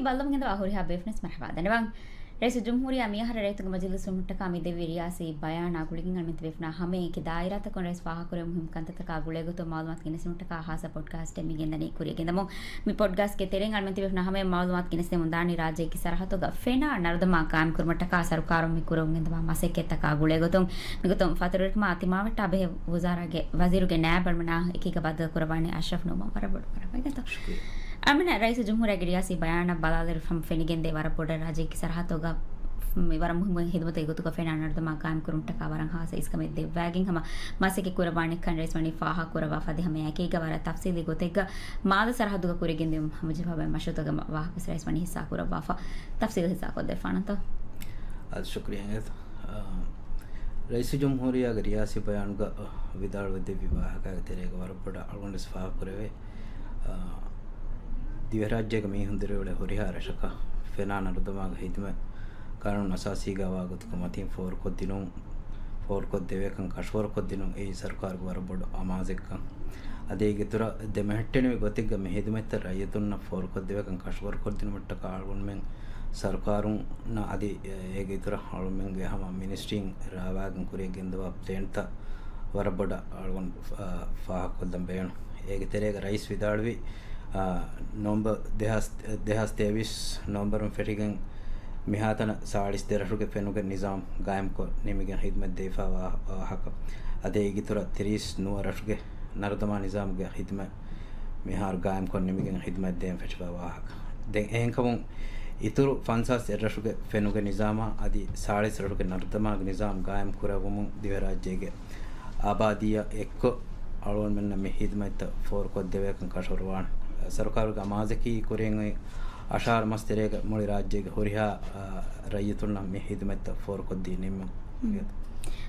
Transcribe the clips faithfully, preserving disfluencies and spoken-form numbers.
ބައްލަމުގެންދަވާ ހުރިހާ ބޭފުނަސް މަރުޙަބާ ދަންނަވަން. ރައީސުލްޖުމްހޫރިއްޔާ މިއަހަރަށް ރައްޔިތުންގެ މަޖިލީހުގެ މުއްޓަކާ މި ދެއްވި ރިޔާސީ ބަޔާނާ ގުޅިގެން އަޅުމެން ތިބޭފުނާ ހަމައެކި ދާއިރާތަކުން ރައީސް ފާހަގަކުރެވުނު މުހިންމު ކަންތައްތަކާ ގުޅޭގޮތުން މައުލޫމާތު ގެނެސްދިނުމަށްޓަކާ ހާއްސަ ޕޮޑްކާސްޓެއް މި ގެންދަނީ ކުރިއަށް ގެންދަމުން. މި ޕޮޑްކާސްޓްގެ ތެރެއިން އަޅުމެން ތިބޭފުނާ ހަމައަށް މައުލޫމާތު ގެނެސްދެމުން ދާނީ ރާއްޖެއަކީ ސަރަހައްދުގަ ފެނާ ނަރުދަމާ ގާއިމްކުރުމަށްޓަކާ ސަރުކާރުން މި ކުރަމުން ގެންދަވާ މަސައްކަތްތަކާ ގުޅޭގޮތުން. މިގޮތުން ފަތުރުވެރިކަމާ ތިމާވެއްޓާ ބެހޭ ވުޒާރާގެ ވަޒީރުގެ ނާއިބް އަޅުމެންނާ އެކީގަ ބައްދަލުކުރައްވާނީ އަޝްރަފް ނުޢުމާން. ވަރަށް ބޮޑަށް ވަރަށް ވައްދަތޯ. ޝުކުރިއްޔާ. އަޅުމެންނަށް ރައީސުލްޖުމްހޫރިއްޔާގެ ރިޔާސީ ބަޔާނަށް ބަލާލިއިރު ހަމަ ފެނިގެންދޭ ވަރަށް ބޮޑަށް ރާއްޖެއަކީ ސަރަހައްދުގަ މި ވަރަށް މުހިއްމު ޚިދުމަތެއް ގޮތުގަ ފެނާ ނަރުދަމާ ގާއިމްކުރުމަށްޓަކާ ވަރަށް ހާއްސަ އިސްކަމެއް ދެއްވާގެން ހަމަ މަސައްކަތް ކުރައްވާނެކަން ރައީސް ވަނީ ފާހަގަކުރައްވާފަ. އަދި ހަމައެކީގަ ވަރަށް ތަފްސީލީ ގޮތެއްގަ މާލެ ސަރަހައްދުގަ ކުރިއަށް ގެންދިޔުނު ހަމަޖެހިފައި މަޝްވަރާތުގެ ވާހަކަ ވެސް ރައީސް ވަނީ ހިއްސާ ކުރައްވާފަ. ތަފްސީލު ހިއްސާކޮށްދެއްވާނަންތޯ؟ އަދި ޝުކުރިއްޔާ އިނގޭތޯ. އާ، ރައީސުލްޖުމްހޫރިއްޔާގެ ރިޔާސީ ބަޔާނުގަ ވިދާޅުވެ ދެއްވި ވާހަކައިގެ ތެރޭގަ ވަރަށް ބޮޑަށް އަޅުގަނޑުވެސް ފާހަގަކުރެވޭ. އާ، ދިވެހިރާއްޖޭގެ މީހުން ދިރިއުޅޭ ހުރިހާ ރަށަކަށް ފެނާ ނަރުދަމާގެ ޚިދުމަތް ޤާނޫނު އަސާސީގަ ވާ ގޮތުގެ މަތިން ފޯރުކޮށްދިނުން، ފޯރުކޮށްދެވޭކަން ކަށަވަރުކޮށްދިނުން އެއީ ސަރުކާރުގެ ވަރަށް ބޮޑު އަމާޒެއްކަން. އަދި އޭގެ އިތުރަށް ދެމެހެއްޓެނިވި ގޮތެއްގަ މި ޚިދުމަތްތައް ރައްޔިތުންނަށް ފޯރުކޮށްދެވޭކަން ކަށަވަރުކޮށްދިނުމަށްޓަކާ އަޅުގަނޑުމެން ސަރުކާރުންނަށް އަދި އޭގެ އިތުރަށް އަޅުގަނޑުމެންގެ ހަމަ މިނިސްޓްރީން ރާވާގެން ކުރިއަށް ގެންދަވާ ޕްލޭންތައް ވަރަށް ބޮޑަށް އަޅުގަނޑު ފާ-، ފާހަގަކޮށްލަން ބޭނުން. އޭގެ ތެރޭގަ ރައީސް ވިދާޅުވި، އާ، ނޮވެމްބަރު ދެހާސް، ދެހާސް ތޭވީސް ނޮވެމްބަރުން ފެށިގެން މިހާތަނަށް ސާޅީސް ދެ ރަށުގެ ފެނުގެ ނިޒާމް ގާއިމްކޮށް ނިމިގެން ޚިދުމަތް ދެވިފައިވާ ވާހަކަ. އަދި އޭގެ އިތުރަށް ތިރީސް ނުވަ ރަށުގެ ނަރުދަމާ ނިޒާމްގެ ޚިދުމަތް މިހާރު ގާއިމްކޮށް ނިމިގެން ޚިދުމަތް ދޭން ފެށިފައިވާ ވާހަކަ. ދެން އެހެންކަމުން އިތުރު ފަންސާސް އެއް ރަށުގެ ފެނުގެ ނިޒާމާ އަދި ސާޅީސް ރަށުގެ ނަރުދަމާގެ ނިޒާމް ގާއިމް ކުރެއްވުމުން ދިވެހިރާއްޖޭގެ އާބާދީއަށް އެއްކޮށް އަޅުގަނޑުމެންނަށް މި ޚިދުމަތްތައް ފޯރުކޮށްދެވޭކަން ކަށަވަރުވާނެ. ސަރުކާރުގެ އަމާޒަކީ ކުރިއަށް އޮތް އަށާރަ މަސް ތެރޭގަ މުޅި ރާއްޖޭގެ ހުރިހާ، އާ، ރައްޔިތުންނަށް މި ޚިދުމަތްތައް ފޯރުކޮށްދީ ނިންމުން.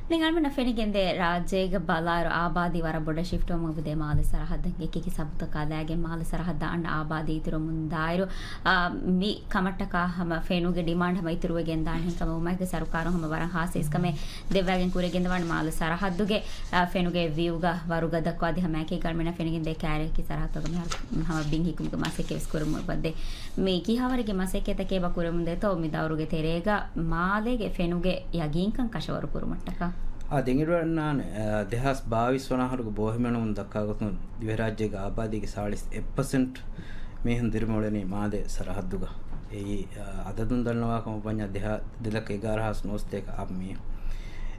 ދެން އަޅުމެންނަށް ފެނިގެންދޭ ރާއްޖޭގަ ބަލާއިރު އާބާދީ ވަރަށް ބޮޑަށް ޝިފްޓްވަމުން އެބަދޭ މާލެ ސަރަހައްދަށް އެކިއެކި ސަބަބުތަކާ ލައިގެން މާލެ ސަރަހައްދަށް އަންނަ އާބާދީ އިތުރުވަމުން ދާއިރު، އާ، މި ކަމަށްޓަކާ ހަމަ ފެނުގެ ޑިމާންޑް ހަމަ އިތުރުވެގެން ދާނެ. އެހެންކަމުން އެކަމަކު ސަރުކާރުން ހަމަ ވަރަށް ހާއްސަ އިސްކަމެއް ދެއްވާގެން ކުރިއަށް ގެންދަވާނެ މާލެ ސަރަހައްދުގެ، އާ، ފެނުގެ ވިއުގަ ވަރުގަދަކޮށް އަދި ހަމައެކީގަ އަޅުމެންނަށް ފެނިގެންދޭ ކާރިއަކީ ސަރަހައްދުގަ މިހާރު ހަމަ ބިން ހިއްކުމުގެ މަސައްކަތް ވެސް ކުރަމުން އެބަދޭ. މި ކިހާވަރެއްގެ މަސައްކަތްތަކެއް އެބަ ކުރަމުންދޭތޯ މި ދައުރުގެ ތެރޭގަ މާލޭގެ ފެނުގެ ޔަގީންކަން ކަށަވަރު ކުރުމަށްޓަކާ؟ އާ، ދެން އިރުވެންނާނެ، އާ، ދެހާސް ބާވީސް ވަނަ އަހަރުގެ ބޯހިމެނުމުން ދައްކާގޮތުން ދިވެހިރާއްޖޭގެ އާބާދީގެ ސާޅީސް އެއް ޕަސެންޓް މީހުން ދިރިމުޅެނީ މާލޭ ސަރަހައްދުގަ. އެއީ، އާ، އަދަދުން ދަންނަވާކަމަށް ވަންޏާ ދެހާ-، ދެލަކަ އެގާރަ ހާސް ނުވަސަތޭކަ އަށް މީހުން.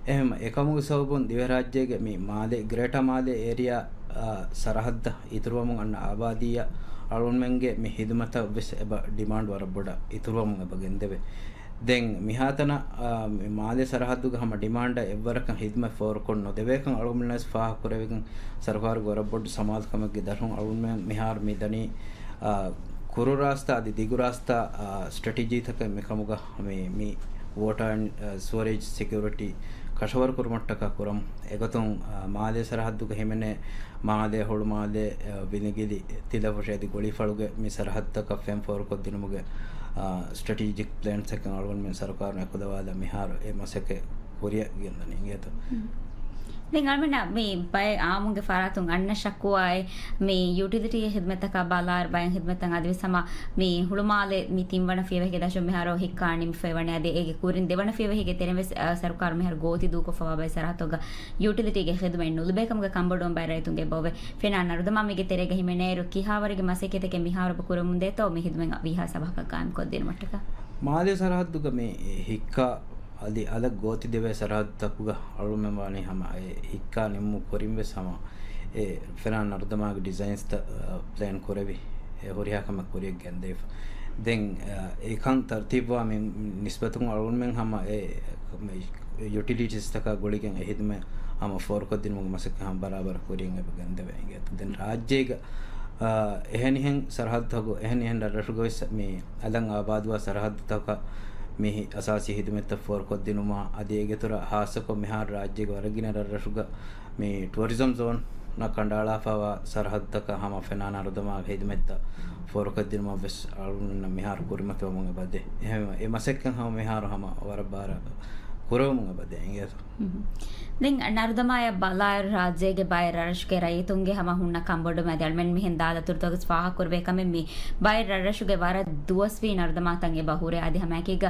އެހެން އެކަމުގެ ސަބަބުން ދިވެހިރާއްޖޭގެ މި މާލޭ، ގްރޭޓާ މާލޭ އޭރިއާ، އާ، ސަރަހައްދަށް އިތުރުވަމުން އަންނަ އާބާދީއަށް އަޅުގަނޑުމެންގެ މި ޚިދުމަތަށް ވެސް އެބަ ޑިމާންޑް ވަރަށް ބޮޑަށް އިތުރުވަމުން އެބަ ގެންދެވޭ. ދެން މިހާތަނަށް، އާ، މި މާލޭ ސަރަހައްދުގަ ހަމަ ޑިމާންޑަށް އެއްވަރަކަށް ޚިދުމަތް ފޯރުކޮށް ނުދެވޭކަން އަޅުގަނޑުމެންނަށް ވެސް ފާހަގަކުރެވިގެން ސަރުކާރުގެ ވަރަށް ބޮޑު ސަމާލުކަމެއްގެ ދަށުން އަޅުގަނޑުމެން މިހާރު މި ދަނީ، އާ، ކުރު ރާސްތާ އަދި ދިގު ރާސްތާ، އާ، ސްޓްރެޓެޖީތަކެއް މިކަމުގަ މި، މި ވޯޓާ އެންޑް، އާ، ސުވަރޭޖް ސެކިއުރިޓީ ކަށަވަރު ކުރުމަށްޓަކާ ކުރަމުން. އެގޮތުން، އާ، މާލޭ ސަރަހައްދުގަ ހިމެނޭ މާލޭ، ހުޅުމާލޭ، އާ، ވިލިގިލި، ތިލަފުށި އަދި ގޮޅީފަޅުގެ މި ސަރަހައްދުތަކަށް ފެން ފޯރުކޮށްދިނުމުގެ، އާ، ސްޓްރެޓެޖިކް ޕްލޭންސްތަކެއް އަޅުގަނޑުމެން ސަރުކާރުން އެކުލަވާލާ މިހާރު އެ މަސައްކަތް ކުރިއަށް ގެންދަނީ އިނގޭތޯ. ދެން އަޅުމެންނަށް މި ބައެއް އާއްމުންގެ ފަރާތުން އަންނަ ޝަކުވާއެއް މި ޔުޓިލިޓީގެ ޚިދުމަތްތަކާ ބަލާއިރު ބައެއް ޚިދުމަތްތައް އަދިވެސް ހަމަ މި ހުޅުމާލެ މި ތިންވަނަ ފިޔަވަހިގެ ދަށުން މިހާރު ހިއްކާ ނިމިފައި ވަނީ. އަދި އޭގެ ކުރިން ދެވަނަ ފިޔަވަހިގެ ތެރެއިން ވެސް، އަ، ސަރުކާރު މިހާރު ގޯތި ދޫކޮށްފަވާ ބައެއް ސަރަހައްދުތަކުގަ ޔުޓިލިޓީގެ ޚިދުމަތް ނުލިބޭ ކަމުގެ ކަންބޮޑުވުން ބައެއް ރައްޔިތުންގެ އެބައޮވޭ. ފެނާ ނަރުދަމާ މީގެ ތެރޭގަ ހިމެނޭއިރު ކިހާވަރެއްގެ މަސައްކަތެކޭ މިހާރު އެބަ ކުރަމުންދޭތޯ މި ޚިދުމަތް ވީހާ ސަބަހަކަށް ގާއިމްކޮށްދިނުމަށްޓަކާ؟ މާލޭ ސަރަހައްދުގަ މި ހިއްކާ އަދި އަލަށް ގޯތި ދެވޭ ސަރަހައްދުތަކުގަ އަޅުމެން ވާނީ ހަމަ އެ ހިއްކާ ނިންމު ކުރިން ވެސް ހަމަ އެ ފެނާ ނަރުދަމާގެ ޑިޒައިންސްތައް، އަ، ޕްލޭން ކުރެވި އެ ހުރިހާ ކަމެއް ކުރިއަށް ގެންދެވިފަ. ދެން، އަ، އެކަން ތަރުތީބުވާ މި ނިސްބަތުން އަޅުގަނޑުމެން ހަމަ އެ، މި ޔުޓިލިޓީސްތަކާ ގުޅިގެން އެ ޚިދުމަތް ހަމަ ފޯރުކޮށްދިނުމުގެ މަސައްކަތް ހަމަ ބަރާބަރަށް ކުރިއަށް އެބަ ގެންދެވޭ އިނގޭތޯ. ދެން ރާއްޖޭގަ، އަ، އެހެނިހެން ސަރަހައްދުތަކު، އެހެނިހެން ރަށްރަށުގަ ވެސް މި އަލަށް އާބާދުވާ ސަރަހައްދުތަކަށް މި އަސާސީ ޚިދުމަތްތައް ފޯރުކޮށްދިނުމާ، އަދި އޭގެ އިތުރަށް ހާއްސަކޮށް މިހާރު ރާއްޖޭގެ ވަރަށް ގިނަ ރަށްރަށުގަ މި ޓުއަރިޒަމް ޒޯންއަށް ކަނޑައަޅާފައިވާ ސަރަހައްދުތަކަށް ހަމަ ފެނާ ނަރުދަމާގެ ޚިދުމަތްތައް ފޯރުކޮށްދިނުމަށް ވެސް އަޅުގަނޑުމެންނަށް މިހާރު ކުރިމަތިވަމުން އެބަދޭ. އެހެންވެ، އެ މަސައްކަތް ހަމަ މިހާރު ހަމަ ވަރަށް ބާރަށް ކުރެވުމުން އެބަ ދޭ އިނގޭތޯ. ދެން ނަރުދަމާޔަށް ބަލާއިރު ރާއްޖޭގެ ބައެއް ރަށްރަށުގެ ރައްޔިތުންގެ ހަމަ ހުންނަ ކަންބޮޑު މައި އަޅުމެން މިހެން ދާލަތުރުތަކުގަސް ފާހަގަކުރެވޭ ކަމެއް މި ބައެއް ރަށްރަށުގެ ވަރަށް ދުވަސްވީ ނަރުދަމާތައް އެބަ ހުރޭ. އަދި ހަމައެކީގަ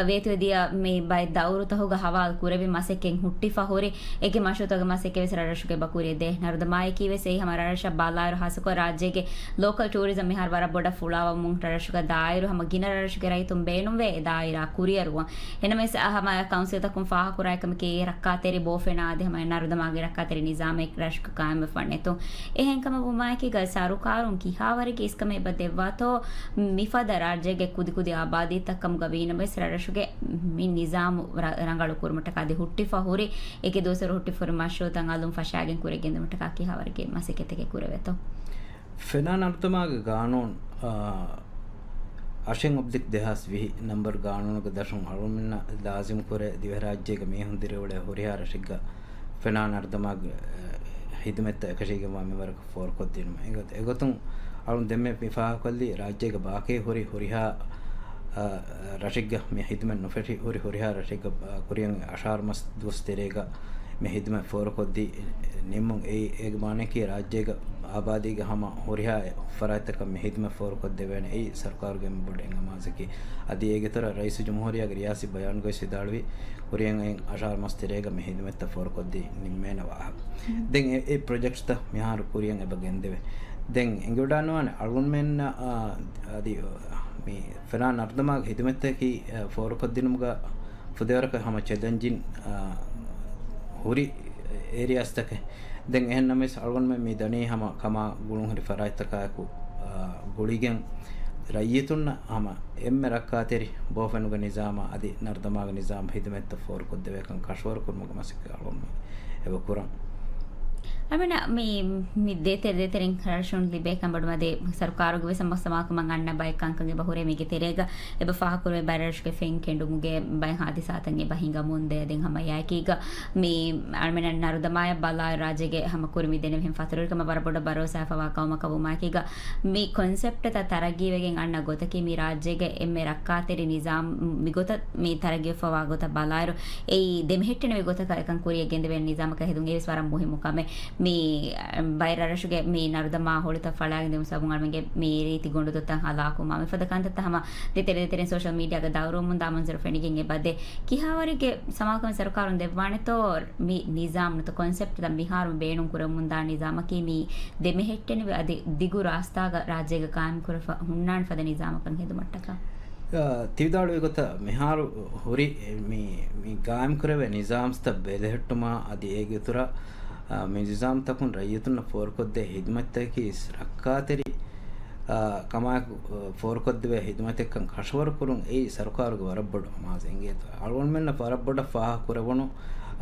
ވޭތުވެދިޔަ މި ބައެއް ދައުރުތަކުގަ ހަވާލު ކުރެވި މަސައްކަތް ހުއްޓިފަ ހުރި އެކި މަޝްރޫއުތަކުގެ މަސައްކަތް ވެސް ރަށްރަށުގެ އެބަ ކުރިޔަށް ދޭ. ނަރުދަމާޔަކީ ވެސް އެއީ ހަމަ ރަށްރަށަށް ބަލާއިރު ހާއްސަކޮށް ރާއްޖޭގެ ލޯކަލް ޓޫރިޒަމް މިހާރު ވަރަށް ބޮޑަށް ފުޅާވަމުން ރަށްރަށުގަ ދާއިރު ހަމަ ގިނަ ރަށްރަށުގެ ރައްޔިތުން ބޭނުންވޭ އެ ދާއިރާ ކުރިއަރުވަން. އެހެންނަމަވެސް އަ، ހަމަ ކައުންސިލްތަކުން ފާހަގަކުރާ ކަމަކީ ރައްކާތެރި ބޯފެނާ އަދި ހަމަ ނަރުދަމާގެ ރައްކާތެރި ނިޒާމެއް ރަށުގަ ޤާއިމްވެފަ ނެތުން. އެހެންކަމަށް ވުމާއެކީގަ ސަރުކާރުން ކިހާވަރެއްގެ އިސްކަމެއް އެބަ ދެއްވާތޯ މިފަދަ ރާއްޖޭގެ ކުދިކުދި އާބާދީތައް ކަމުގަ ވީނަމަވެސް ރަށްރަށުގެ މި ނިޒާމު ރަ-، ރަނގަޅު ކުރުމަށްޓަކާ އަދި ހުއްޓިފަ ހުރި އެކި ދުވަސްވަރު ހުއްޓިފަ ހުރި މަޝްރޫއުތައް އަލުން ފަށާގެން ކުރިއަށް ގެންދިއުމަށްޓަކާ ކިހާވަރެއްގެ މަސައްކަތެއް ކުރެވޭތޯ؟ ފެނާ ނަރުދަމާގެ ގާނޫނު، އާ، އަށެއް އޮބްލިކް ދެހާސް ވިހި ނަންބަރު ގާނޫނުގެ ދަށުން އަޅުމެންނަށް ލާޒިމްކުރޭ ދިވެހިރާއްޖޭގެ މީހުން ދިރިއުޅޭ ހުރިހާ ރަށެއްގަ ފެނާ ނަރުދަމާގެ، އެ، ހިދުމަތްތައް އެކަށީގެންވާ މިވަރަކަށް ފޯރުކޮށްދިނުމަށް. އެގޮތު-، އެގޮތުން އަޅުން ދެންމެ މި ފާހަގަކޮށްލީ ރާއްޖޭގެ ބާކީ ހުރި ހުރިހާ، އާ، ރަށެއްގަ މި ހިދުމަތް ނުފެށި ހުރި ހުރިހާ ރަށެއްގަ، އާ، ކުރިއަށް އަށާރަ މަސް ދުވަސް ތެރޭގަ މި ހިދުމަތް ފޯރުކޮށްދީ ނިންމުން. އެއީ، އޭގެ މާނައަކީ ރާއްޖޭގަ އާބާދީގެ ހަމަ ހުރިހާ ފަރާތްތަކަށް މި ހިދުމަތް ފޯރުކޮށްދެވޭނެ. އެއީ ސަރުކާރުގެ އެންމެ ބޮޑު އެއް އަމާޒަކީ. އަދި އޭގެ ތެރޭ ރައީސު ޖުމްހޫރިއްޔާގެ ރިޔާސީ ބަޔާނުގައި ވިދާޅުވި ކުރިއަށް އަށާރަ މަސް ތެރޭގަ މި ހިދުމަތްތައް ފޯރުކޮށްދީ ނިންމޭނެ ވާހަކަ. ދެން އެ، އެ ޕްރޮޖެކްޓްތައް މިހާރު ކުރިއަށް އެބަ ގެންދެވޭ. ދެން އެނގިވަޑާނުވާނެ އަޅުގަނޑުމެންނަށް، އާ، އަދި މި ފެނާ ނަރުދަމާގެ ހިދުމަތްތަކަކީ، އާ، ފޯރުކޮށްދިނުމުގަ ފުދޭވަރަކަށް ހަމަ ޗެލެންޖިން، އާ، ހުރި އޭރިއާސްތަކެއް. ދެން އެހެންނަމަވެސް އަޅުގަނޑުމެން މި ދަނީ ހަމަ ކަމާ ގުޅުންހުރި ފަރާތްތަކާއެކު، އާ، ގުޅިގެން ރައްޔިތުންނަށް ހަމަ އެންމެ ރައްކާތެރި ބޯފެނުގެ ނިޒާމާ އަދި ނަރުދަމާގެ ނިޒާމް ހިދުމަތްތައް ފޯރުކޮށްދެވޭކަން ކަށަވަރު ކުރުމުގެ މަސައްކަތް އަޅުގަނޑުމެން އެބަ ކުރަން. އަމިނަ މި، މި ދޭތެރެ ދޭތެރެއިން ރަށުން ލިބޭ ކަންބޮޑު މަދެ ސަރުކާރުގެ ވެސް ސަމާ ކަމަށް އަންނަ ބައެއް ކަންކަން އެބަ ހުރޭ މީގެ ތެރޭގަ އެބަ ފާހަގަކުރެވޭ ބައެއް ރަށުގެ ފެން ކެނޑުމުގެ ބައެއް ހާދިސާތައް އެބަ ހިނގަމުންދޭ. ދެން ހަމަ އެއާއެކީގަ މި އަޅުމެންނަށް ނަރުދަމާޔަށް ބަލާއިރު ރާއްޖޭގެ ހަމަ ކުރިން މިދެންނެވި ހެން ފަތުރުވެރިކަމަށް ވަރަށް ބޮޑަށް ބަރޯސާވެފަވާ ޤައުމަކަށް ވުމާއެކީގަ މި ކޮންސެޕްޓްތައް ތަރައްގީވެގެން އަންނަ ގޮތަކީ މި ރާއްޖޭގެ އެންމެ ރައްކާތެރި ނިޒާމް މިގޮތަށް މި ތަރައްގީވެފަވާ ގޮތަށް ބަލާއިރު އެއީ ދެމެހެއްޓެނިވި ގޮތަކަށް އެކަން ކުރިއަށް ގެންދެވޭނެ ނިޒާމަކަށް ހެދުން އެވެސް ވަރަށް މުހިއްމު ކަމެއް. މި ބައެއް ރަށްރަށުގެ މި ނަރުދަމާ ހޮޅިތައް ފަޅާގެން ދިއުމުގެ ސަބަބުން އަޅުމެންގެ މި ރީތި ގޮނޑުދޮށްތައް ހަލާކުވުމާ މިފަދަ ކަންތައްތައް ހަމަ ދޭތެރެ ދޭތެރެއިން ސޯޝަލް މީޑިއާގަ ދައުރުވަމުންދާ މަންޒަރު ފެނިގެން އެބަދޭ. ކިހާވަރެއްގެ ސަމާކަމެއް ސަރުކާރުން ދެއްވާނެތޯ މި ނިޒާމް ނުތަ ކޮންސެޕްޓްތައް މިހާރު ބޭނުން ކުރަމުންދާ ނިޒާމަކީ މި ދެމެހެއްޓެނިވި އަދި ދިގު ރާސްތާގަ ރާއްޖޭގަ ޤާއިމްކުރެފަ ހުންނާނެ ފަދަ ނިޒާމަކަށް ހެދުމަށްޓަކާ؟ އާ، ތި ވިދާޅުވި ގޮތަށް މިހާރު ހުރި މި، މި ޤާއިމްކުރެވޭ ނިޒާމްތައް ބެލެހެއްޓުމާ އަދި އޭގެ އިތުރަށް، އާ، މި ނިޒާމްތަކުން ރައްޔިތުންނަށް ފޯރުކޮށްދޭ ހިދުމަތްތަކަކީ ރައްކާތެރި، އާ، ކަމާއެކު، އާ، ފޯރުކޮށްދެވޭ ހިދުމަތެއްކަން ކަށަވަރުކުރުން އެއީ ސަރުކާރުގެ ވަރަށް ބޮޑު އަމާޒެއް އިނގޭތޯ. އަޅުގަނޑުމެންނަށް ވަރަށް ބޮޑަށް ފާހަގަކުރެވުނު،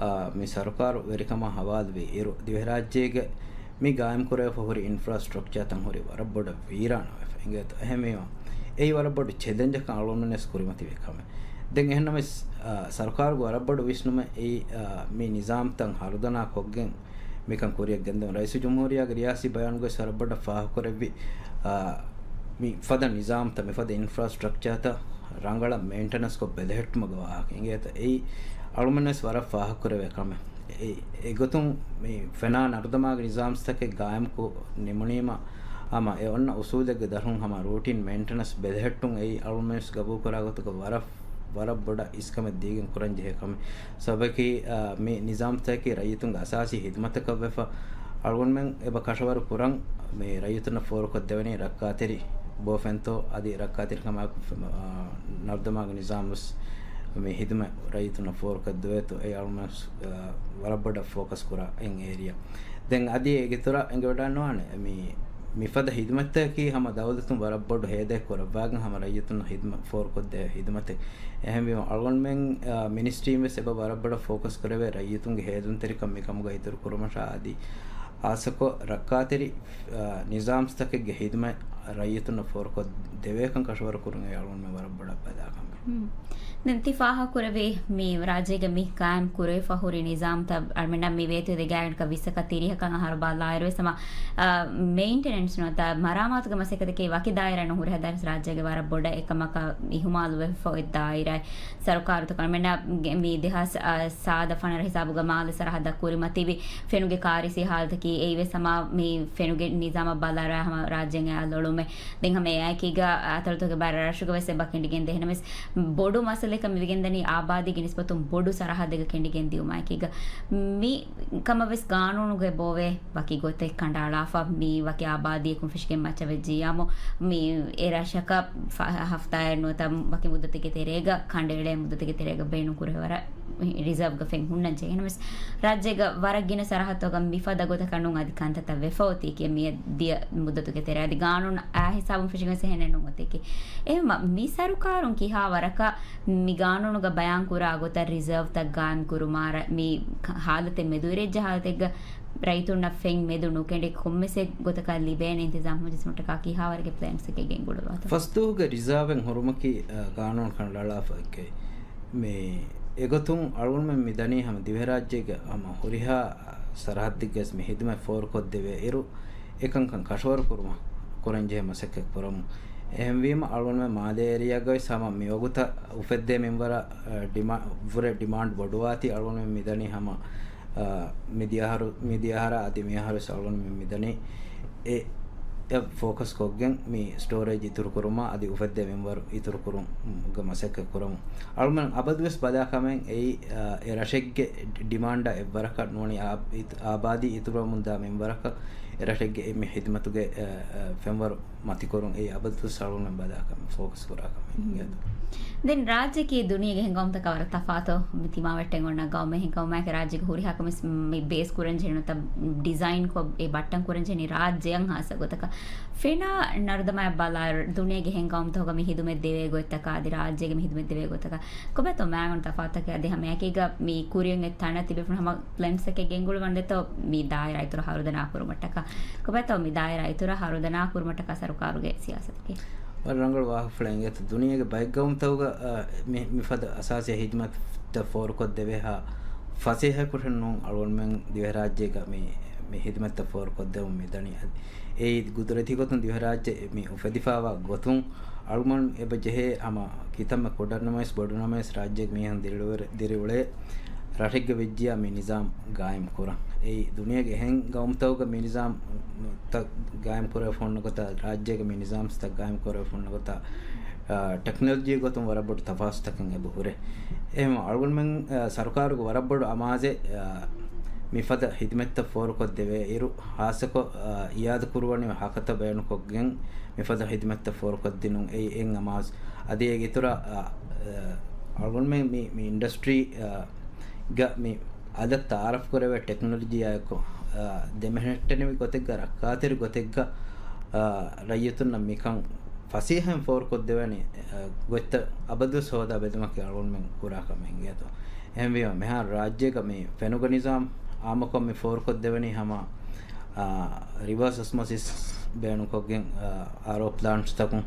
އާ، މި ސަރުކާރު ވެރިކަމާ ހަވާލުވި އިރު ދިވެހިރާއްޖޭގެ މި ގާއިމްކުރެވިފަ ހުރި އިންފްރާސްޓްރަކްޗާތައް ހުރި ވަރަށް ބޮޑަށް ވީރާނާވެފަ އިނގޭތޯ. އެހެންވީމަ، އެއީ ވަރަށް ބޮޑު ޗެލެންޖަކަށް އަޅުގަނޑުމެން ވެސް ކުރިމަތިވި ކަމެއް. ދެން އެހެންނަމަވެސް، އާ، ސަރުކާރުގެ ވަރަށް ބޮޑު ވިސްނުމެއް އެއީ، އާ، މި ނިޒާމްތައް ހަރުދަނާ ކޮށްގެން މިކަން ކުރިއަށް ގެންދެވުން. ރައީސުލްޖުމްހޫރިއްޔާގެ ރިޔާސީ ބަޔާނުގައި ވަރަށް ބޮޑަށް ފާހަގަކުރެއްވި، އާ، މި ފަދަ ނިޒާމްތައް، މި ފަދަ އިންފްރާސްޓްރަކްޗާތައް ރަނގަޅަށް މެއިންޓެނަންސްކޮށް ބެލެހެއްޓުމުގެ ވާހަކަ އިނގޭތަ؟ އެއީ އަޅުމެންވެސް ވަރަށް ފާހަގަކުރެވޭ ކަމެއް. އެ، އެގޮތުން މި ފެނާ ނަރުދަމާގެ ނިޒާމްތަކެއް ގާއިމްކޮށް ނިމުނީމަ، ހަމަ އެ އޮންނަ އުސޫލެއްގެ ދަށުން ހަމަ ރޫޓީން މެއިންޓެނަންސް ބެލެހެއްޓުން އެއީ އަޅުމެންވެސް ގަބޫލުކުރާ ގޮތުގަ ވަރަށް، ވަރަށް ބޮޑަށް އިސްކަމެއް ދީގެން ކުރަންޖެހޭ ކަމެއް. ސަބަބަކީ، އާ، މި ނިޒާމްތަކަކީ ރައްޔިތުންގެ އަސާސީ ހިދުމަތަކަށްވެފަ، އަޅުގަނޑުމެން އެބަ ކަށަވަރު ކުރަން މި ރައްޔިތުންނަށް ފޯރުކޮށްދެވެނީ ރައްކާތެރި ބޯފެންތޯ އަދި ރައްކާތެރިކަމާއެކު، އާ، ނަރުދަމާގެ ނިޒާމްވެސް މި ހިދުމަތް ރައްޔިތުންނަށް ފޯރުކޮށްދެވޭތޯ، އެ އަޅުމެން، އާ، ވަރަށް ބޮޑަށް ފޯކަސް ކުރާ އެއް އޭރިއާ. ދެން އަދި އޭގެ އިތުރަށް އެނގިވަޑާނުވާނެ މި، މިފަދަ ހިދުމަތްތަކަކީ ހަމަ ދައުލަތުން ވަރަށް ބޮޑު ހޭދައެއް ކުރައްވާގެން ހަމަ ރައްޔިތުންނަށް ހިދުމަތް ފޯރުކޮށްދޭ ހިދުމަތެއް. އެހެންވީމަ އަޅުގަނޑުމެން، އާ، މިނިސްޓްރީން ވެސް އެބަ ވަރަށް ބޮޑަށް ފޯކަސް ކުރެވޭ ރައްޔިތުންގެ ހޭލުންތެރިކަން މިކަމުގަ އިތުރު ކުރުމަށާ އަދި ހާއްސަކޮށް ރައްކާތެރި، އާ، ނިޒާމްސްތަކެއްގެ ހިދުމަތް ރައްޔިތުންނަށް ފޯރުކޮށް ދެވޭކަން ކަށަވަރު ކުރުން އެ އަޅުގަނޑުމެން ވަރަށް ބޮޑަށް ބަލާކަމެއް. ދެން ތި ފާހަގަކުރެއްވީ މި ރާއްޖޭގަ މި ޤާއިމް ކުރެވިފަ ހުރި ނިޒާމްތައް އަޅުމެންނަށް މި ވޭތުވެދިޔަ ގާތްގަނޑަކަށް ވިއްސަކަށް ތިރީހަކަށް އަހަރު ބަލާއިރުވެސް ހަމަ، އާ، މެއިންޓެނެންސް ނުވަތަ މަރާމާތުގެ މަސައްކަތަކީ ވަކި ދާއިރާ ނުހުރި ހަދާނެ ރާއްޖޭގެ ވަރަށް ބޮޑަށް އެކަމަކަށް އިހުމާލުވެފަ އޮތް ދާއިރާ. ސަރުކާރުތަކަށް އަޅުމެންނަށް މި ދެހާސް ސާދަ ފަނަރަ ހިސާބުގަ މާލެ ސަރަހައްދަށް ކުރިމަތިވި ފެނުގެ ކާރިސީ ހާލަތަކީ އެއީވެސް ހަމަ މި ފެނުގެ ނިޒާމަށް ބަލާއިރު ހަމަ ރާއްޖޭން އައި ލޮޅުމެއް. ދެން ހަމަ އެއާއެކީގަ އަތޮޅުތަކުގެ ބައި ރަށުގަވެސް އެބަ ކެނޑިގެން ދޭ. އެހެނަސް ބޮޑު މައްސަލައަކަށް މިވެގެންދަނީ އާބާދީގެ ނިސްބަތުން ބޮޑު ސަރަހައްދެއްގަ ކެނޑިގެން ދިއުމާއެކީގަ މި ކަމަށް ވެސް ގާނޫނުގައި ބޯވޭ ވަކި ގޮތެއް ކަނޑައަޅާފަ، މި ވަކި އާބާދީއަކުން ފެށިގެން މައްޗަށް ވެއްޖިއްޔާމު، މި އެ ރަށަކަށް ފަ-، ހަފްތާއެއް ނުވަތަ ވަކި މުއްދަތެއްގެ ތެރޭގަ ކަނޑައެޅޭ މުއްދަތެއްގެ ތެރޭގަ ބޭނުން ކުރެވޭ ވަރަށް ރިޒާވްގަ ފެން ހުންނަންޖެހޭ. އެހެނަސް ރާއްޖޭގަ ވަރަށް ގިނަ ސަރަހައްދުތަކަށް މިފަދަ ގޮތަކަށް ނޫން އަދި ކަންތައްތައް ވެފަ އޮތީކީ މިއަށް ދިޔަ މުއްދަތުގެ ތެރޭ. އަދި ގާނޫނު އާ ހިސާބުން ފެށިގެން އެހެނެއް ނޫން އޮތީކީ. އެހެންވީމަ މި ސަރުކާރުން ކިހާ ވަރަކަށް މި ގާނޫނުގަ ބަޔާންކުރާ ގޮތަށް ރިޒާވްތައް ގާއިމް ކުރުމާ، މި ހާލަތެއް މެދުވެރިވެއްޖެ ހާލަތެއްގަ ރައްޔިތުންނަށް ފެން މެދު ނުކެނޑި ކޮންމެސް އެއް ގޮތަކަށް ލިބޭނެ އިންތިޒާމް ހުރި ޖިސްމަށްޓަކާ ކިހާވަރެއްގެ ޕްލޭންސްއެއް ގެންގުޅުވާތޯ؟ ފަސްދުވަހުގެ ރިޒާވެއް ހުރުމަކީ، އަ، ގާނޫނު ކަނޑައަޅާފައެކޭ. މި އެގޮތުން އަޅުގަނޑުމެން މި ދަނީ ހަމަ ދިވެހިރާއްޖޭގެ ހަމަ ހުރިހާ ސަރަހައްދެއްގަސް މި ހިދުމަތް ފޯރުކޮށްދެވޭ އިރު، އެކަންކަން ކަށަވަރު ކުރުމަށް ކުރަންޖެހޭ މަސައްކަތް ކުރަމުން. އެހެންވީމަ އަޅުގަނޑުމެން މާލޭ އޭރިއާގައި ވެސް ހަމަ މިވަގުތަށް އުފެއްދޭ މިންވަރަށް، އަ، ޑިމާ-، ވުރެ ޑިމާންޑް ބޮޑުވާތީ އަޅުގަނޑުމެން މިދަނީ ހަމަ، އަ، މިދިޔަ އަހަރު، މިދިޔަ އަހަރާ އަދި މިއަހަރު ވެސް އަޅުގަނޑުމެން މިދަނީ އެ، އެ ފޯކަސް ކޮށްގެން މި ސްޓޯރޭޖް އިތުރު ކުރުމާ އަދި އުފެއްދޭ މިންވަރު އިތުރު ކުރުމުގެ މަސައްކަތް ކުރަމުން. އަޅުގަނޑު އަބަދުވެސް ބަލާ ކަމެއް އެއީ، އަ، އެ ރަށެއްގެ ޑިމާންޑާ އެއްވަރަކަށް ނޫނީ އާ-، އިތު-، އާބާދީ އިތުރުވަމުންދާ މިންވަރަކަށް އެ ރަށެއްގެ އެންމެ ހިދުމަތުގެ، އަ، އަ، ފެންވަރު މަތިކުރުން އެއީ އަބަދުވެސް އަޅުގަނޑުމެން ބަލާ ކަމެއް، ފޯކަސް ކުރާ ކަމެއް ހިނގޭތޯ. ދެން ރާއްޖެއަކީ ދުނިޔޭގެ އެހެން ގައުމުތަކާ ވަރަށް ތަފާތު މި ތިމާވެއްޓެން އޮންނަ ގައުމެއް. އެހެން ގައުމާއެކޭ ރާއްޖޭގެ ހުރިހާ ކަމެއް މި ބޭސް ކުރަން ޖެހެނީ ނުވަތަ ޑިޒައިން ކޮށް އެ ބައްޓަން ކުރަން ޖެހެނީ ރާއްޖެއަށް ހާއްސަ ގޮތަކަށް. ފެނާ ނަރުދަމާއަށް ބަލާއިރު ދުނިޔޭގެ އެހެން ގައުމުތަކުގަ މި ހިދުމަތް ދެވޭ ގޮތްތަކާ އަދި ރާއްޖޭގެ މި ހިދުމަތް ދެވޭ ގޮތަކަށް ކޮބާތޯ މާގަނޑު ތަފާތުތަކެއް؟ އަދި ހަމައެކީގަ މި ކުރިއަށް އޮތް ތަނަށް ތިބޭފުޅުން ހަމަ ޕްލޭންސްއެކޭ ގެންގުޅުވަން ދެތޯ މި ދާއިރާ އިތުރަށް ހަރުދަނާ ކުރުމަށްޓަކާ. ކޮބާތޯ މި ދާއިރާ އިތުރަށް ހަރުދަނާ ކުރުމަށްޓަކާ ސަރުކާރުގެ ސިޔާސަތަކީ؟ ވަރަށް ރަނގަޅު ވާހަކަފުޅެއް އިނގޭތޯ. ދުނިޔޭގެ ބައެއް ގައުމުތަކުގަ، އަ، މި، މިފަދަ އަސާސީ ހިދުމަތްތައް ފޯރުކޮށްދެވޭހާ ފަސޭހައަކުން ނޫން އަޅުގަނޑުމެން ދިވެހިރާއްޖޭގަ މި، މި ހިދުމަތްތައް ފޯރުކޮށްދެމުން މިދަނީ. އެއީ ގުދުރަތީ ގޮތުން ދިވެހިރާއްޖެ މި އުފެދިފާވާ ގޮތުން އަޅުގަނޑު އެބަ ޖެހޭ ހަމަ ކިތަންމެ ކުޑަނަމަވެސް ބޮޑުނަމަވެސް ރާއްޖޭގެ މީހުން ދިރިއުޅެ-، ދިރިއުޅޭ ރަށެއްގަ ވެއްޖިއްޔާ މި ނިޒާމް ގާއިމް ކުރަން. އެއީ ދުނިޔޭގެ އެހެން ގައުމުތަކުގަ މި ނިޒާމް ތައް ގާއިމް ކުރެވިފަ ހުންނަ ގޮތަށް ރާއްޖޭގަ މި ނިޒާމްތައް ގާއިމް ކުރެވިފަ ހުންނަ ގޮތަށް، އާ، ޓެކްނޮލޮޖީ ގޮތުން ވަރަށް ބޮޑު ތަފާސްތަކެއް އެބަ ހުރޭ. އެހެން އަޅުގަނޑުމެން، އާ، ސަރުކާރުގެ ވަރަށް ބޮޑު އަމާޒެއް، އާ، މިފަދަ ހިދުމަތްތައް ފޯރުކޮށްދެވޭ އިރު، ހާއްސަކޮށް، އާ، އިޔާދަކުރުވަނީ ހަކަތަ ބޭނުންކޮށްގެން މިފަދަ ހިދުމަތްތައް ފޯރުކޮށްދިނުން އެއީ އެއް އަމާޒު. އަދި އޭގެ އިތުރަށް، އާ، އާ، އަޅުގަނޑުމެން މި، މި އިންޑަސްޓްރީ، އާ، ގަ މި އަދަށް ތައާރަފް ކުރެވޭ ޓެކްނޮލޮޖީއާއެކު، އާ، ދެމެހެއްޓެނިވި ގޮތެއްގަ، ރައްކާތެރި ގޮތެއްގަ، އާ، ރައްޔިތުންނަށް މިކަން ފަސޭހައިން ފޯރުކޮށްދެވޭނެ، އާ، ގޮތްތައް އަބަދުވެސް ހޯދާ ބެލުމަކީ އަޅުގަނޑުމެން ކުރާ ކަމެއް އިނގޭތޯ. އެހެންވީމަ، މިހާރު ރާއްޖޭގަ މި ފެނުގެ ނިޒާމް އާއްމުކޮށް މި ފޯރުކޮށްދެވެނީ ހަމަ، އާ، ރިވާސް އޮސްމޮސިސް ބޭނުންކޮށްގެން، އާ، އާރޯ ޕްލާންޓްސްތަކުން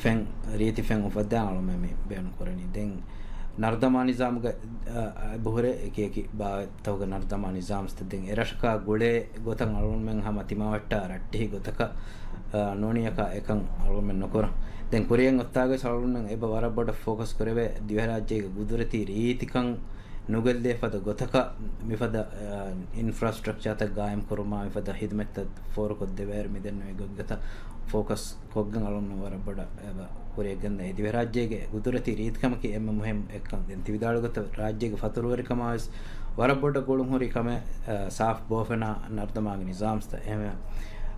ފެން ރީތި ފެން އުފައްދާ އަޅުމެ މި ބޭނުން ކުރަނީ. ދެން ނަރުދަމާ ނިޒާމުގެ، އާ، އެބަހުރޭ އެކި އެކި ބާވަތްތަކުގެ ނަރުދަމާ ނިޒާމްސްތައް ދެން އެރަށަކާ ގުޅޭ ގޮތަށް އަޅުމެން ހަމަ ތިމާވައްޓާ ރައްޓެހި ގޮތަކަށް، އާ، ނޫނިޔަކާ އެކަން އަޅުމެން ނުކުރަން. ދެން ކުރިއަށް އޮތާގަސް އަޅުމެން އެބަ ވަރަށް ބޮޑަށް ފޯކަސް ކުރެވޭ ދިވެހިރާއްޖޭގެ ގުދުރަތީ ރީތިކަން ނުގެއްލޭ ފަދަ ގޮތަކަށް މިފަދަ، އާ، އިންފްރާސްޓްރަކްޗާތައް ގާއިމް ކުރުމާ މިފަދަ ހިދުމަތްތައް ފޯރުކޮށްދެވޭއިރު މިދެންނެވި ގޮތްގޮތަށް ފޯކަސް ކޮށްގެން އަޅުން ވަރަށް ބޮޑަށް އެބަ ކުރިއަށް ގެންދަނީ. ދިވެހިރާއްޖޭގެ ގުދުރަތީ ރީތިކަމަކީ އެންމެ މުހިންމު އެއްކަން. ދެން ތި ވިދާޅުވި ގޮތަށް ރާއްޖޭގެ ފަތުރުވެރިކަމާ ވެސް ވަރަށް ބޮޑަށް ގުޅުން ހުރި ކަމެއް، އާ، ސާފް ބޯފެނާ ނަރުދަމާގެ ނިޒާމްސްތައް. އެހެންވެ،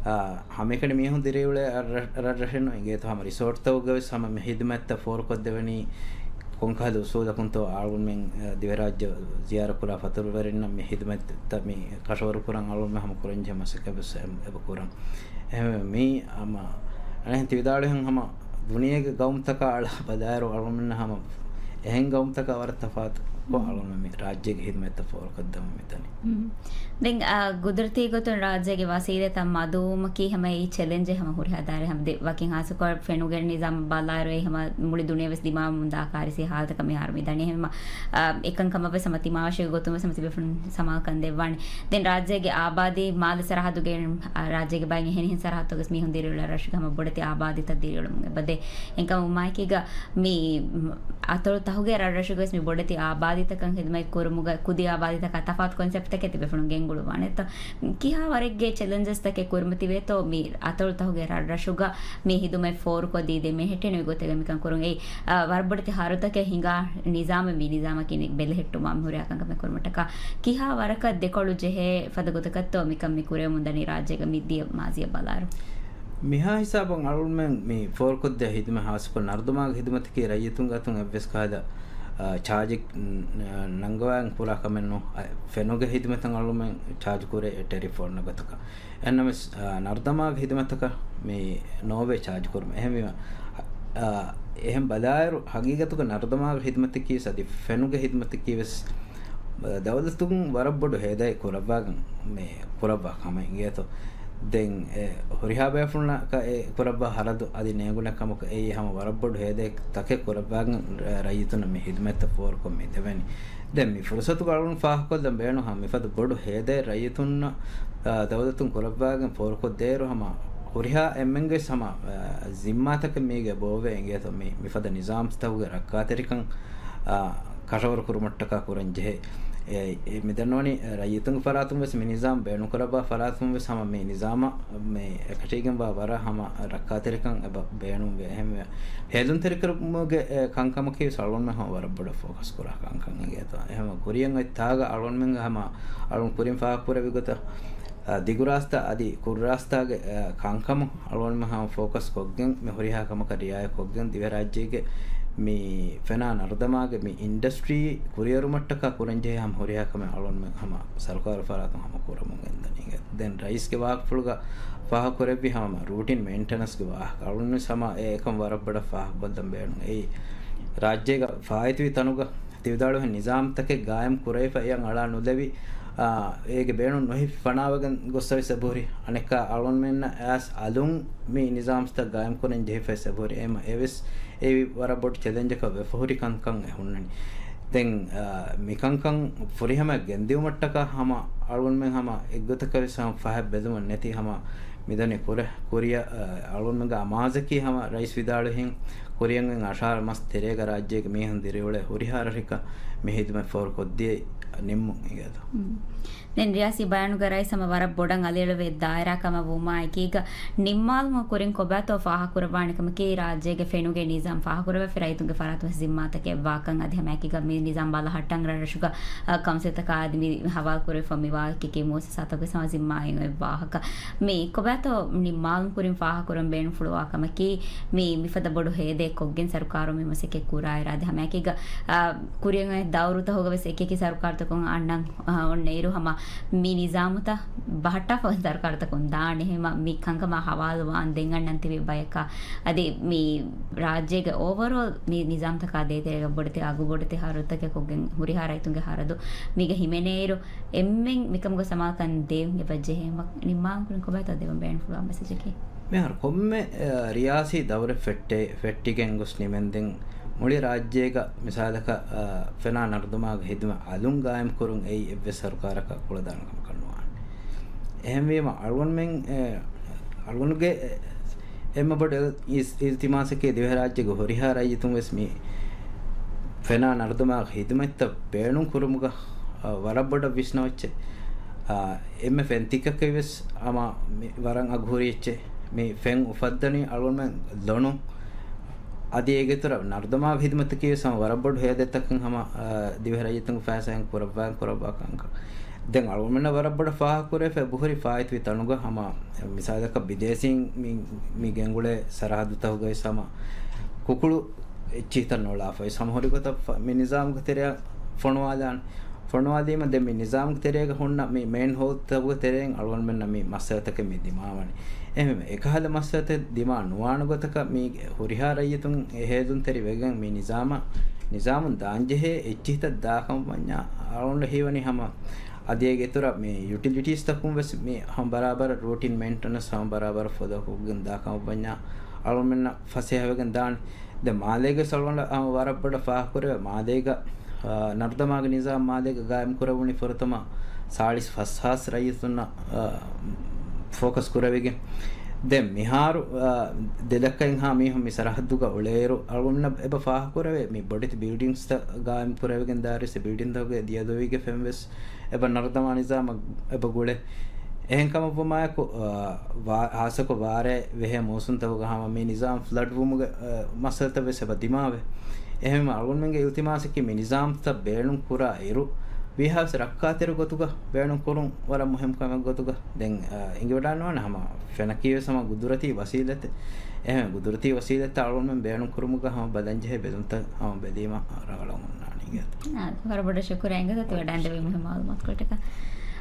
އާ، ހަމައެކަނި މީހުން ދިރިއުޅޭ ރަށް-، ރަށްރަށެއް ނޫން އިނގޭތޯ ހަމަ ރިސޯޓްތަކުގަ ވެސް ހަމަ މި ހިދުމަތްތައް ފޯރުކޮށްދެވެނީ ކޮންކަހަލަ އުސޫލަކުންތޯ އަޅުގަނޑުމެން، އަ، ދިވެހިރާއްޖެ ޒިޔާރަތްކުރާ ފަތުރުވެރިންނަށް މި ހިދުމަތްތައް މި ކަށަވަރުކުރަން އަޅުގަނޑުމެން ހަމަ ކުރަންޖެހޭ މަސައްކަތްވެސް އެ-، އެބަ ކުރަން. އެހެންވެ މީ ހަމަ އަނެއް ތި ވިދާޅުވިހެން ހަމަ ދުނިޔޭގެ ގައުމުތަކާ އަޅާ ބަލާއިރު އަޅުގަނޑުމެންނަށް ހަމަ އެހެން ގައުމުތަކާ ވަރަށް ތަފާތުކޮށް އަޅުގަނޑުމެން މި ރާއްޖޭގެ ހިދުމަތްތައް ފޯރުކޮށްދެމުން މިދަނީ. ދެން، އާ، ގުދުރަތީ ގޮތުން ރާއްޖޭގެ ވަސީލަތްތައް މަދުވުމަކީ ހަމަ އެއީ ޗެލެންޖެއް ހަމަ ހުރިހާ ދާއިރާ ހަމަ ދެ-، ވަކިން ހާއްސަކޮށް ފެނުގެ ނިޒާމް ބަލާއިރު އެއީ ހަމަ މުޅި ދުނިޔެ ވެސް ދިމާވަމުން ދާ ކާރިސީ ހާލަތަކަށް މިހާރު މި ދަނީ. އެހެންވީމަ، އާ، އެކަން ކަމަށް ވެސް ހަމަ ތިމާވެށިގެ ގޮތުން ވެސް ހަމަ ތިބޭފުޅުން ސަމާލުކަން ދެއްވާނެ. ދެން ރާއްޖޭގެ އާބާދީ މާލެ ސަރަހައްދުގެ، އާ، ރާއްޖޭގެ ބައިން އެހެނިހެން ސަރަހައްދުގަ ވެސް މީހުން ދިރިއުޅޭ ރަށުގެ ހަމަ ބޮޑެތި އާބާދީތައް ދިރިއުޅެމުން އެބަދޭ. އެކަމު މާއެކީގަ މި އަތޮޅު ތަހުގެ ރަށްރަށުގަވެސް މި ބޮޑެތި އާބާދީތަކަށް ހިދުމަތް ކުރުމުގަ ކުދި އާބާދީތަކާ ތަފާތު ކޮންސެޕްޓްތަކެއް ތިބޭފުޅުން ގެންގުޅުވާނެތޯ؟ ކިހާ ވަރެއްގެ ޗެލެންޖަސްތަކެއް ކުރިމަތިވޭތޯ މި އަތޮޅު ތަހުގެ ރަށްރަށުގަ މި ހިދުމަތް ފޯރުކޮށްދީދޭ މެހެއްޓެނިވި ގޮތެއްގަ މިކަން ކުރުން އެއީ، އަ، ވަރަށް ބޮޑެތި ހަރުދަކެއް ހިނގާ ނިޒާމެއް މި ނިޒާމަކީ ބެލެހެއްޓުމާ މި ހުރިހާ ކަންކަމެއް ކުރުމަށްޓަކާ ކިހާ ވަރަކަށް ދެކޮޅު ޖެހޭ ފަދަ ގޮތަކަށްތޯ މިކަން މި ކުރެވެމުން ދަނީ ރާއްޖޭގަ މި ދިޔަ މާޒީއަށް ބަލާއިރު؟ މިހާ ހިސާބުން އަޅުގަނޑުމެން މި ފޯރުކޮށްދޭ ހިދުމަތް ހާއްސަކޮށް ނަރުދަމާގެ ހިދުމަތަކީ ރައްޔިތުންގެ އަތުން އެއްވެސް ކަހަލަ، އާ، ޗާޖެއް، ނ-، ނަންގަވާގެން ކުރާ ކަމެއް ނޫން. އަ، ފެނުގެ ހިދުމަތަށް އަޅުގަނޑުމެން ޗާޖް ކުރޭ ޓެރިފް އޮންނަ ގޮތަކަށް. އެހެންނަމަވެސް، އާ، ނަރުދަމާގެ ހިދުމަތަކަށް މި ނޯވޭ ޗާޖް ކުރުމަށް. އެހެންވީމަ، އާ، އެހެން ބަލާއިރު ހަގީގަތުގަ ނަރުދަމާގެ ހިދުމަތަކީ ވެސް އަދި ފެނުގެ ހިދުމަތަކީ ވެސް ދައުލަތުން ވަރަށް ބޮޑު ހޭދައެއް ކުރައްވާގެން މި ކުރައްވާ ކަމެއް އިނގޭތޯ. ދެން އެ ހުރިހާ ބޭފުޅުންނަކަށް އެ ކުރައްވާ ހަރަދު އަދި ނޭނގުނެ ކަމަކު އެއީ ހަމަ ވަރަށް ބޮޑު ހޭދައެއް ތަކެއް ކުރައްވާގެން ރައްޔިތުންނަށް މި ހިދުމަތްތައް ފޯރުކޮށް މި ދެވެނީ. ދެން މި ފުރުސަތުގަ އަޅުން ފާހަގަކޮށްލަން ބޭނުން ހަމަ މިފަދަ ބޮޑު ހޭދައެއް ރައްޔިތުންނަށް، އާ، ދައުލަތުން ކުރައްވާގެން ފޯރުކޮށްދޭއިރު ހަމަ ހުރިހާ އެންމެންގެ ހަމަ، އާ، ޒިންމާތަކެއް މީގެ ބޯވޭ އިނގޭތޯ މި، މިފަދަ ނިޒާމްތަކުގެ ރައްކާތެރިކަން، އާ، ކަށަވަރު ކުރުމަށްޓަކާ ކުރަން ޖެހޭ. އެ، އެ، މި ދަންނަވަނީ ރައްޔިތުންގެ ފަރާތުން ވެސް މި ނިޒާމް ބޭނުންކުރައްވާ ފަރާތުން ވެސް ހަމަ މި ނިޒާމަށް މި އެކަށީގެންވާ ވަރަށް ހަމަ ރައްކާތެރިކަން އެބަ ބޭނުންވޭ. އެހެންވެ، ހޭލުންތެރިކުރުމުގެ، އެ، ކަންކަމަކީ ވެސް އަޅުގަނޑުމެން ހަމަ ވަރަށް ބޮޑަށް ފޯކަސް ކުރާ ކަންކަން އިނގޭތޯ. އެހެންވެ، ކުރިއަށް އޮތް ތާގަ އަޅުގަނޑުމެންގެ ހަމަ އަޅުން ކުރިން ފާހަގަކުރެއްވި ގޮތަށް، އަ، ދިގުރާސްތާ އަދި ކުރުރާސްތާގެ، އަ، ކަންކަމުން އަޅުގަނޑުމެން ހަމަ ފޯކަސް ކޮށްގެން މި ހުރިހާ ކަމަކަށް ރިއާޔަތް ކޮށްގެން ދިވެހިރާއްޖޭގެ މި ފެނާ ނަރުދަމާގެ މި އިންޑަސްޓްރީ ކުރިއެރުމަށްޓަކާ ކުރަންޖެހޭ ހަމަ ހުރިހާ ކަމެއް އަޅުގަނޑުމެން ހަމަ ސަރުކާރު ފަރާތުން ހަމަ ކުރަމުން ގެންދަނީ. ދެން ރައީސްގެ ވާހަކަފުޅުގަ ފާހަގަކުރެއްވި ހަމަ ރޫޓިން މެއިންޓެނަންސްގެ ވާހަކަ އަޅުގަނޑު ހަމަ އެ އެކަން ވަރަށް ބޮޑަށް ފާހަގަކޮށްލަން ބޭނުން. އެއީ ރާއްޖޭގަ ފާއިތުވި ތަނުގަ ތި ވިދާޅުވި ނިޒާމްތަކެއް ގާއިމް ކުރެވިފަ އެއަށް އަޅާ ނުލެވި، އާ، އޭގެ ބޭނުން ނުހިފި ފަނާވެގެން ގޮއްސަވެސް އެބަހުރި. އަނެއްކާ އަޅުގަނޑުމެންނަށް އައިސް އަލުން މި ނިޒާމްތައް ގާއިމް ކުރަން ޖެހިފައިސް އެބަހުރި. އެހެން އެވެސް އެއީ ވަރަށް ބޮޑު ޗެލެންޖަކަށް ވެފަހުރި ކަންކަން އެ ހުންނަނީ. ދެން، އާ، މިކަންކަން ފުރިހަމައަށް ގެންދިއުމަށްޓަކާ ހަމަ އަޅުގަނޑުމެން ހަމަ އެއްގޮތަކަށް ވެސް ހަމަ ފަހަތް ބެލުމެއް ނެތި ހަމަ މިދަނީ ކުރެ-، ކުރިއަށް، އަ، އަޅުގަނޑުމެންގެ އަމާޒަކީ ހަމަ ރައީސް ވިދާޅުވިހެން ކުރިއަށް އަށާރަ މަސް ތެރޭގަ ރާއްޖޭގެ މީހުން ދިރިއުޅޭ ހުރިހާ ރަށެއްގަ މި ހިދުމަތް ފޯރުކޮށްދިޔައީ ނިންމުން އިނގޭތޯ. މް. ދެން ރިޔާސީ ބަޔާނުގަ ރައީސް ހަމަ ވަރަށް ބޮޑަށް އަލިއަޅުވި ދާއިރާ ކަމަށް ވުމާ އެކީގަ ނިންމާލުމުގެ ކުރިން ކޮބާތޯ ފާހަގަކުރައްވާނެ ކަމަކީ ރާއްޖޭގެ ފެނުގެ ނިޒާމް ފާހަގަކުރެވިފަ ރައްޔިތުންގެ ފަރާތުން ޒިންމާތަކެއް ވާކަން އަދި ހަމައެކީގަ މި ނިޒާމް ބަލަހައްޓަން ރަށްރަށުގަ އަ، ކައުންސިލްތަކާ އަދި މި ހަވާލުކުރެވިފަ މިވާ އެކި މުއައްސަސާތަކުގެ ހަމަ ޒިންމާއިން އޮތް ވާހަކަ. މި ކޮބާތޯ ނިންމާލުމުގެ ކުރިން ފާހަގަކުރަން ބޭނުންފުޅުވާ ކަމަކީ، މި މިފަދަ ބޮޑު ހޭދައެއް ކޮށްގެން ސަރުކާރުން މި މަސައްކަތް ކުރާއިރާ އަދި ހަމައެކީގަ، އަ، ކުރިއަށް އޮތް ދައުރުތަކުގަ ވެސް އެކިއެކި ސަރުކާރުތަކުން އަންނަން، އަ، އޮންނައިރު ހަމަ މި ނިޒާމުތައް ބަހައްޓާފަ ސަރުކާރުތަކުން ދާނެ. ހަމަ މި ކަންކަމާ ހަވާލުވާން ދެން އަންނަން ތިބި ބަޔަކާ އަދި މި ރާއްޖޭގެ އޯވަރޯލް މި ނިޒާމްތަކާ ދޭތެރޭގަ ބޮޑެތި އަގު ބޮޑެތި ހަރަދުތަކެއް ކޮށްގެން ހުރިހާ ރައްޔިތުންގެ ހަރަދު މީގަ ހިމެނޭއިރު، އެންމެން މިކަމުގަ ސަމާލުކަން ދޭން އެބަ ޖެހޭ. މަ-، ނިންމާލުމުގެ ކުރިން ކޮބާތޯ ދެވަން ބޭނުންފުޅުވާ މެސެޖަކީ؟ މިހާރު ކޮންމެ، އަ، ރިޔާސީ ދައުރެއް ފެއްޓޭ-، ފެއްޓިގެން ގޮސް ނިމެންދެން މުޅި ރާއްޖޭގަ މިސާލަކަށް، އަ، ފެނާ ނަރުދަމާގެ ހިދުމަތް އަލުން ގާއިމް ކުރުން އެއީ އެއްވެސް ސަރުކާރަކަށް ކުޅަދާނަ ކަމަކަށް ނުވާނެ. އެހެންވީމަ އަޅުގަނޑުމެން، އެ، އަޅުގަނޑުގެ އެންމެ ބޮޑު އިލް-، އިލް-، އިލްތިމާސަކީ ދިވެހިރާއްޖޭގެ ހުރިހާ ރައްޔިތުން ވެސް މި ފެނާ ނަރުދަމާގެ ހިދުމަތްތައް ބޭނުން ކުރުމުގަ، އަ، ވަރަށް ބޮޑަށް ވިސްނަވައްޗޭ. އާ، އެންމެ ފެންތިއްކަކަށް ވެސް ހަމަ މި ވަރަށް އަގުހުރި އެއްޗެއް. މި ފެން އުފައްދަނީ އަޅުގަނޑުމެން ލޮނު. އަދި އޭގެ އިތުރަށް ނަރުދަމާގެ ހިދުމަތަކީ ވެސް ހަމަ ވަރަށް ބޮޑު ހޭދަތަކުން ހަމަ، އާ، ދިވެހި ރައްޔިތުންގެ ފައިސާއިން ކުރައްވާ، ކުރައްވާ ކަންކަން. ދެން އަޅުގަނޑުމެންނަށް ވަރަށް ބޮޑަށް ފާހަގަކުރެވިފަ އެބަހުރި ފާއިތުވި ތަނުގަ ހަމަ މިސާލަކަށް ބިދޭސީން މި، މި ގެންގުޅޭ ސަރަހައްދުތަކުގައި ވެސް ހަމަ ކުކުޅު އެއްޗިހިތައް ނޮޅާފަ ވެސް ހަމަ ހުރި ގޮތަށް ފަ-، މި ނިޒާމުގެ ތެރެއަށް ފޮނުވާލާނެ. ފޮނުވާލީމަ ދެން މި ނިޒާމުގެ ތެރޭގަ ހުންނަ މި މޭންހޯލްތަކުގެ ތެރެއިން އަޅުގަނޑުމެންނަށް މި މައްސަލަތަކެއް މި ދިމާވަނީ. އެހެންވެ، އެކަހަލަ މައްސަލަތައް ދިމާ ނުވާނެ ގޮތަކަށް މީގެ ހުރިހާ ރައްޔިތުން އެ ހޭލުންތެރި ވެގެން މި ނިޒާމަށް، ނިޒާމުން ދާންޖެހޭ އެއްޗިހިތައް ދާކަމަށް ވަންޏާ އަޅުގަނޑަށް ހީވަނީ ހަމަ އަދި އޭގެ އިތުރަށް މި ޔުޓިލިޓީސްތަކުން ވެސް މި ހަމަ ބަރާބަރަށް ރޫޓީން މެއިންޓެނަންސް ހަމަ ބަރާބަރަށް ފޯދާކޮށްގެން ދާ ކަމަށްވަންޏާ އަޅުމެންނަށް ފަސޭހަވެގެން ދާނެ. ދެން މާލޭގެ ސަޅުގަނޑަށް ހަމަ ވަރަށް ބޮޑަށް ފާހަގަކުރެވޭ މާލޭގަ، އާ، ނަރުދަމާގެ ނިޒާމް މާލޭގަ ގާއިމް ކުރެވުނީ ފުރަތަމަ ސާޅީސް ފަސް ހާސް ރައްޔިތުންނަށް، އާ، ފޯކަސް ކުރެވިގެން. ދެން މިހާރު، އާ، ދެ ލައްކައިންހާ މީހުން މި ސަރަހައްދުގަ އުޅޭއިރު އަޅުގަނޑަށް އެބަ ފާހަގަކުރެވޭ މި ބޮޑެތި ބިލްޑިންގްސްތައް ގާއިމް ކުރެވިގެން ދާއިރު ބިލްޑިންގްތަކުގެ ދިޔަދޮވީގެ ފެން ވެސް އެބަ ނަރުދަމާ ނިޒާމަށް އެބަ ގުޅޭ. އެހެން ކަމަށްވުމާއެކު، އާ، ވާ-، ހާއްސަކޮށް ވާރޭ ވެހޭ މޫސުންތަކުގަ ހަމަ މި ނިޒާމް ފްލަޑް ވުމުގެ، އާ، މައްސަލަތައް ވެސް އެބަ ދިމާވޭ. އެހެންވީމަ އަޅުގަނޑުމެންގެ އިލްތިމާސަކީ މި ނިޒާމްތައް ބޭނުން ކުރާ އިރު، ވީހާވެސް ރައްކާތެރި ގޮތުގަ ބޭނުން ކުރުން ވަރަށް މުހިންމު ކަމެއް ގޮތުގަ ދެން، އާ، އިނގިވަޑާންވާނެ ހަމަ ފެނަކީ ވެސް ހަމަ ގުދުރަތީ ވަސީލަތެއް. އެހެން ގުދުރަތީ ވަސީލަތްތައް އަޅުގަނޑުމެން ބޭނުން ކުރުމުގަ ހަމަ ބަލަންޖެހޭ ބެލުންތައް ހަމަ ބެލީމަ ރަނގަޅަށް އޮންނާނީ އިނގޭތޯ. އާ، ވަރަށް ބޮޑަށް ޝުކުރާ އިނގޭތޯ ތި ވަޑައިން ދެއްވި މުހިންމު މައުލޫމާތުކޮޅަކަށް.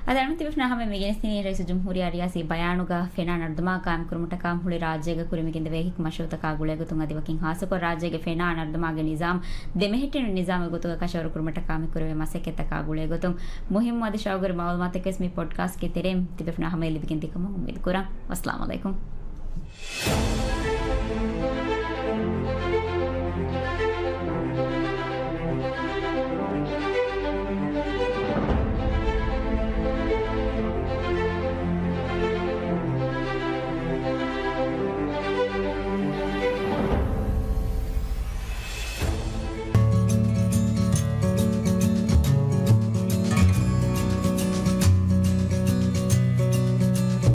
އަދި އަޅުގަނޑުމެން ތިބޭފުޅުންނާ ހަމަޔަށް މި ގެނެސްދިނީ ރައީސުލްޖުމްހޫރިއްޔާ ރިޔާސީ ބަޔާނުގަ ފެނާ ނަރުދަމާ ގާއިމްކުރުމަށްޓަކާ މުޅި ރާއްޖޭގަ ކުރިމިގެންދެވޭ ހިކްމަތް ޝުރޫތަކާ ގުޅޭގޮތުން އަދި ވަކިން ހާއްސަކޮށް ރާއްޖޭގެ ފެނާ ނަރުދަމާގެ ނިޒާމް ދެމެހެއްޓެނި ނިޒާމެއް ގޮތުގަ ކަށަވަރު ކުރުމަށްޓަކާ މި ކުރެވޭ މަސައްކަތްތަކާ ގުޅޭގޮތުން މުހިންމު އަދި ޝައުގުވެރި މައުލޫމާތެއްވެސް މި ޕޮޑްކާސްޓްގެ ތެރެއިން ތިބޭފުޅުންނާ ހަމަޔަށް ލިބިގެން ދިގުމަށް އުއްމީދު ކުރަން. ވައްސަލާމް އަލައިކުމް.